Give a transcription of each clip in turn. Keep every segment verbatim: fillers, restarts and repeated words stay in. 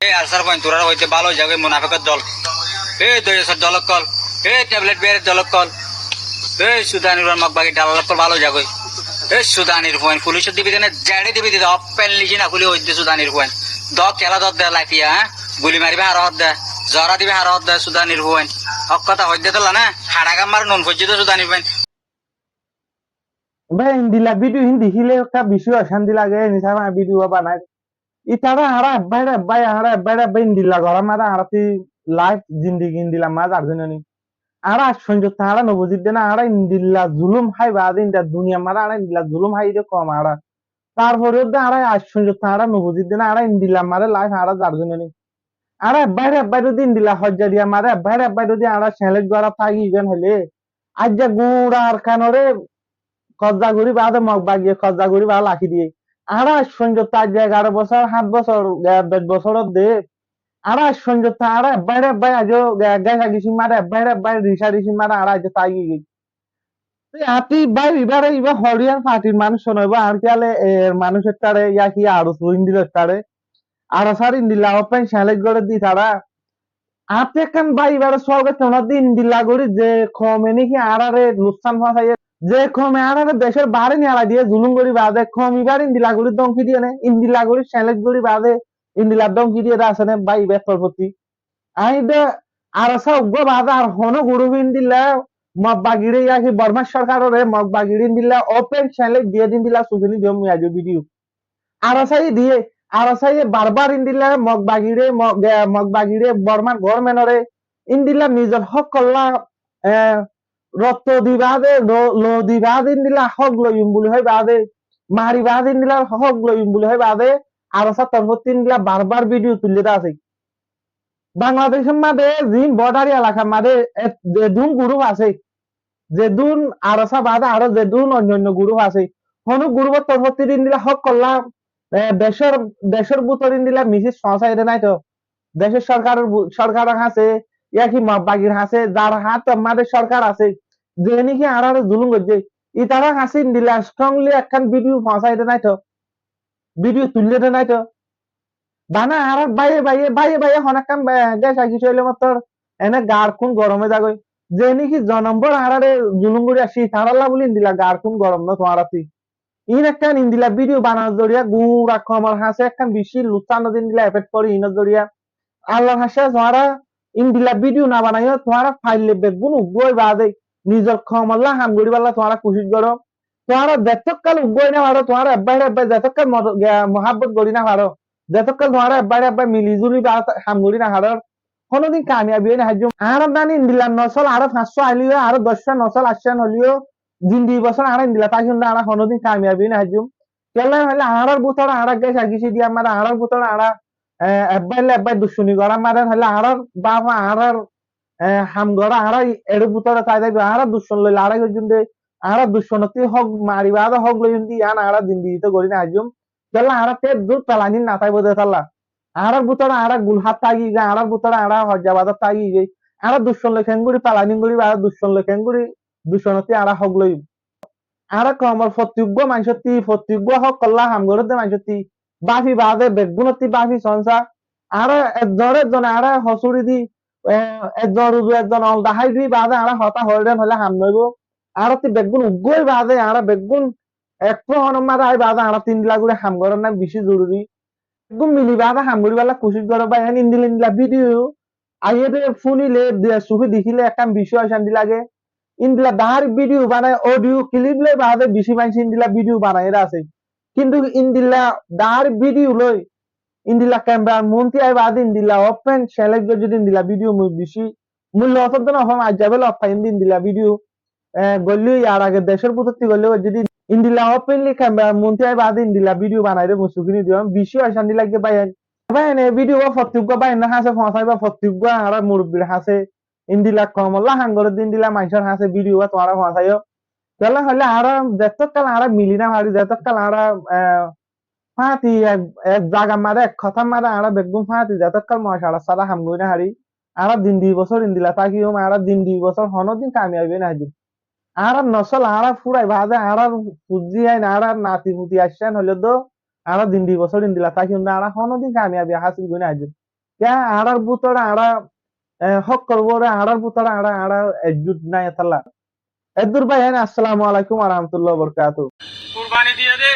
E ARSA r fuain, tuáñra hoiddé bála ói zagói, munafek or dol. E doiyos or dol ókkol. E tablet bear or dol ókkol. E sudanir fuain, mog bagir dalal ókkol bála ói zagói. E sudanir fuain, fulic ot dibi de né, zere dibi de, open lici no kúli hoiddé sudanir fuain. Do kela dodde laifiya, há? Guli mariba hara hoddé, zora diba hara hoddé sudanir fuain. Hók hotá hoiddé tolla né, haçá gammar nun foijjé de sudanir fuain. Bái, endilla video hín dekíle ekká beci ocanti lage, eni sára video banai. Itará añára ebbáire ebbái, añára ebbáire ebbái endilla gorár mazé añára ti life zindigi endilla mazé zar zon ni. Añára aij foijjonto añára no buzír de na, añára endilla zulum hái baade, endilla duniyar mazé añára endilla zulum hái de koum añára. Tarfore de añára aij foijjonto añára no buzír de na, añára endilla mazé life añára zar zon ni. Añára ebbáire ebbái zodi endilla hoijja diya mazé ebbáire ebbái zodi añára challenge gorá táki giyé hoilé, aijja gura Arkanore kobza gorí baade, Mog bagiye kobza gorí baade rakí diyé. Añára aij foijjonto aijja egaro bosór, háñt bosór, e, doc bosór de. Añára aij foijjonto añára ebbáire ebbái aijjó, e, gesa gesi mazé ebbáire ebbái risa risi mazé añára aijjó táki giyé. Te ati bái ibáre ibá hoçiyar partir manúic no ibá, añár kiyale er manúic ettare, ya ki ARSA endilla ettare. ARSA r endilla open challenge goré de itará. Ati ekkán bái ibáre sual goittám de endilla gorí ze koume niki añárare luksan foóñsaiye, ze koume añárare decór baáre niyalai diye zulum gorí baade, koum ibáre endilla gorí dómki diye né, endilla gorí challenge gorí baade, endilla dómki diye de asé né bái ibár torfótti. Añí de ARSA uggúa baade ar honó group endilla Mog bagire ya ki Bormar sorkarore Mog bagire endilla open challenge diye de endilla sukini diyum mui aijjó video. ARSA ye diye, ARSA ye barbar endilla Mog bagire, Mog, e, Mog bagire Bormar government ore endilla nizor hók olla, e, rokto di baade, lo, lo di baade endilla hók loiyum buli hoi baade, mari baade endilla hók loiyum buli hoi baade, ARSA r torfótti endilla barbar video tuille de asé. Bangladecor mazé zin border elakar mazé e-, zedún group asé, zedún ARSA baade aró zedún oinno oinno group asé, honó group or torfótti endilla hók olla, e, decór, decór bútore endilla message foóñsai de nái to. Decór sorkaror bu-, sorkaror hañsé, ya ki Mog bagir hañsé, zar háñtor mazé sorkar asé, ze niki añárare zulum goijjé, itarár hañsé endilla strongly ekkán video foóñsai de nái to, video tuille de nái to. Bana añárar báiye báiye, báiye báiye honó ekkán, e, gesa gesi óile mottor ene gar kún gorom ói zagói. Ze niki zonom bór añárare zulum gorí aiccé, tarálla buli endilla gar kún gorom no tuáñrattú. Iín ekkán endilla video bananor zoriya gura koumor hañsé ekkán beci luksan de endilla effect fore iínor zoriya. Allar hañsé tuáñra endilla video no banaiyó, tuáñra faille beggún uggúa ói baade nizor koumolla ham goríballa tuáñra kucíc goró. Tuáñra zetókkal uggúa ói no faró, tuáñra ebbáire ebbái zetókkal mod-, e, muhábbot gorí no faró, zetókkal tuáñra ebbáire ebbái mili zuli baade ham gorí no faró, honódin kamiyabi ói no faijjum. Añárar dán endilla nosol aró fañs cót aileyó, aró doc cót nosol aiccé hoileyó, zindigi bosór añára endilla tákiyum de añára honódin kamiyabi ói no faijjum. Kiyólla hoilé añárar bútore añára gesa gesi diyar mazé, añárar bútore añára, e, ebbáille ebbái ducconi gorár mazé hoilé añárar báfa añárar, e, ham gorá añára eçé bútore tái zaibo. Añára duccon loi larái goijjum de, añára ducconottú hók mari baade hók loiyum de, yián añára zindigit gorí no faijjum. Kiyólla añárattú eddur planning no táibo de tálla. Añárar bútore añára gulhát táki giyé, añárar bútore añára hoijja baade táki giyé. Añára duccon loi keéngorí planning gorí baade duccon loi keéngorí ducconottú añára hók loiyum. Añára koumor fottí uggúa maincótti, fottí uggúa hókolla ham gorédde maincótti báfi baade, beggúnottí báfi soónsa. Añára ezzonre ezzone añára hosúri di, e, ezzon ruzu ezzon ol dahái di baade añára hotá hoóir dé hoilé ham noóibo. Añárattú beggún uggúa ói baade, añára beggún ek fóonor mazé ái baade añárattú endilla gorí ham gorán bicí zoruri. Beggún mili baade ham goríballa kucíc goró bái, en endilla endilla video aiyé dé fúnile, de sukí dekíle ekkán bicí ocanti lage. Endilla dahár video banai, audio clip loi baade bicí maincé endilla video banaiyé dé asé. Kintu endilla dahár video loi, endilla camera r muúntu ái baade endilla open challenge goijjé dé endilla video mui bicí, mui loss ot dé no faiyum, aijja bóle loss faiyum dé endilla video, e, goillé yar age decór bútottu goillé goijjé dé endilla openly camera r muúntu ái baade endilla video banaiyé dé mui sukí no diyum, bicí ocanti lage bái. Bái, en e video uwá fottí uggúa báiyainor hañsé foóñsaiba, fottí uggúa añára murubbir hañsé, endilla koumolla ham gorédde endilla maincór hañsé video uwá tuáñra foóñsaiyó. Kiyólla hoilé añára zetókkal añára mili no fari, zetókkal añára, e, fáñti ek, ek zagar mazé, ek hotár mazé añára beggún fáñti zetókkal mocarar sára ham gorí no fari, añára din di bosór endilla tákiyum, añára din di bosór honódin kamiyabi ói no faijjum. Añárar nosol, añárar fúrai baade, añárar fuzzi ain, añárar nati futi aiccé hoilé dó, añára din di bosór endilla tákiyum dé, añára honódin kamiyabi hásil gorí no faijjum. Kiyá añárar bútore añára, e, hók goríbou re añárar bútore añára, añára ekjut nái etálla. Eddur bái ain, assalamu alaikum wa rahmatullahi wa barakatuhu. Kurbani diyé de,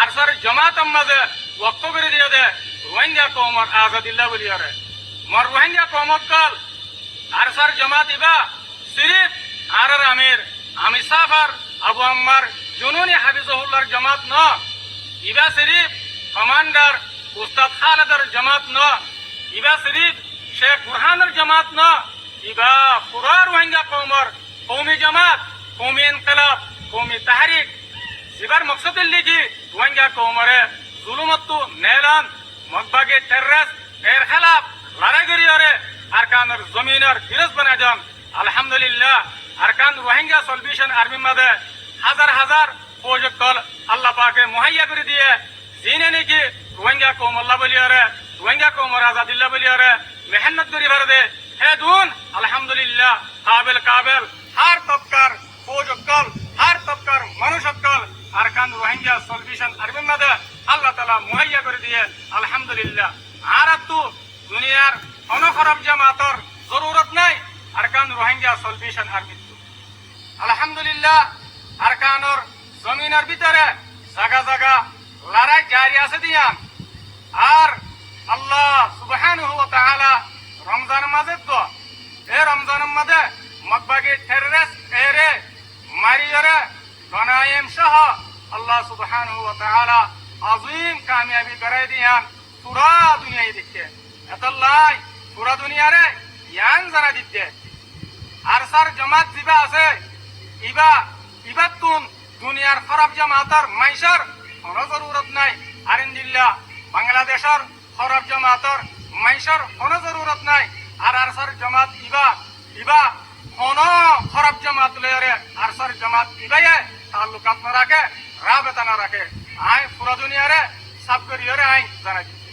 ARSAr jomaat ammáde wokf gorí diyé de, Ruáingga koumor azadilla bóliyóre. Mor Ruáingga koum ókkol, ARSAr jomaat ibá sirif añárar amir, amir sáfar, Abu Ammar Jununi hafizahullar jomaat no. Ibá sirif komandar Ustad Khalidor jomaat no. Ibá sirif Cek Burhanor jomaat no. Ibá fura Ruáingga koumor koumi jomaat, koumi inkelab, koumi tahrik. Zibár moksod óilde ki Ruáingga koumoré zulumottu neelon, Mog bagi terrorist er hélaf larái goríyore Arkanor zominor girós banai don. Alhamdulillah, Arkan Ruáingga Salvation Armyr máze házar házar fóuj ókkol Allah pake muhaiya gorí diyé. Ziíne niki Ruáingga koumolla bóliyore, Ruáingga koumor azadilla bóliyore mehénnot gorí fare de, hé dun, alhamdulillah, kabel kabel, hár tobkar fóuj ókkol, hár tobkar manúic ókkol Arkan Ruáingga Salvation Armyr máze Allah taala muhaiya gorí diyé, alhamdulillah. Añárattu duniyar honó hóraf jamaator zorurot nái, Arkan Ruáingga Salvation Armyttu. Alhamdulillah, Arkanor zominor bútore zaga zaga larái jari asé de yián. Ar Allah subhanahu wa taala Romzanor máze do, e Romzanor máze Mog bagi terrorist ere mariyore Gonaim sóho Allah subhanahu wa taala azim kamiyabi gorái de yián fura duniyai deikké. Etollá fura duniyare yián zanai didde, ARSAr jomaat zibá asé, ibá, ibáttun duniyar hóraf jamaator maincór honó zorurot nái. Ar endilla Bangladecór hóraf jamaator maincór honó zorurot nái. Ar ARSAr jomaat ibá, ibá honó hóraf jamaat loiyore ARSAr jamaat ibáye taallukat no raké, rabeta no raké. Añí fura duniyare saf goríyore añí zanai di.